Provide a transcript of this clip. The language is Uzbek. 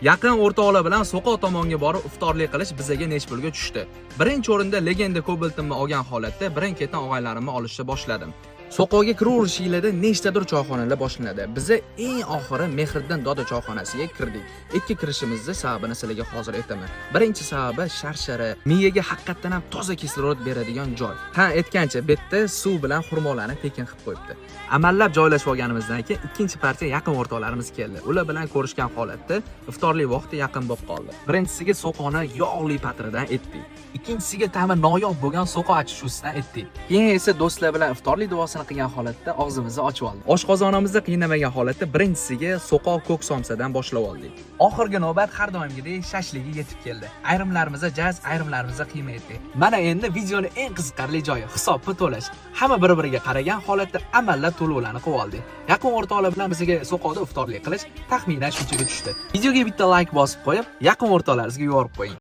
Yaqin o'rtoqlar bilan So'qoq tomonga borib iftorlik qilish bizaga nech pulga tushdi? Birinchi o'rinda Legenda Cobalt'imni olgan holatda birin-ketin og'aylarimni olishni boshladim. So'qoqga kiraverishinglarda nechtadir choyxonalar boshlanadi. Biza eng oxiri Mehriddin doda choyxonasiga kirdik. Ikki kirishimizni sababini sizlarga hozir aytaman. Birinchi sababi sharshara, miyaga haqiqatdan ham toza kislorod beradigan joy. Ha, aytgancha, bu yerda suv bilan xurmolarni tekin qilib qo'yibdi. Amallab joylashib olganimizdan keyin ikkinchi partiya yaqin o'rtoqlarimiz keldi. Ular bilan ko'rishgan holatda iftorlik vaqti yaqin bo'lib qoldi. Birinchisiga so'qoni yog'li patridan etdik. Ikkinchisiga ta'mi noyob bo'lgan so'qo achishuvsidan etdik. Keyin esa do'stlar bilan iftorlik duosini qilgan holatda og'zimizni ochib oldik. Oshqozonimizni qiynamagan holatda birinchisiga so'qoq ko'k somsadan boshlab oldik. Oxirgi navbat har doimgidek shashligi yetib keldi. Ayrimlarimizda jaz, ayrimlarimizda qiyma etdik. Mana endi videoni eng qiziqarli joyi hisobni to'lash. Hamma bir-biriga qaragan holatda amallab to'lovlarni qilib oldik. Yaqin o'rtoqlar bilan bizga so'qoqda iftorlik qilish taxminan shunchaga tushdi. Videoga bitta like bosib qo'yib, yaqin o'rtoqlaringizga yuborib qo'ying.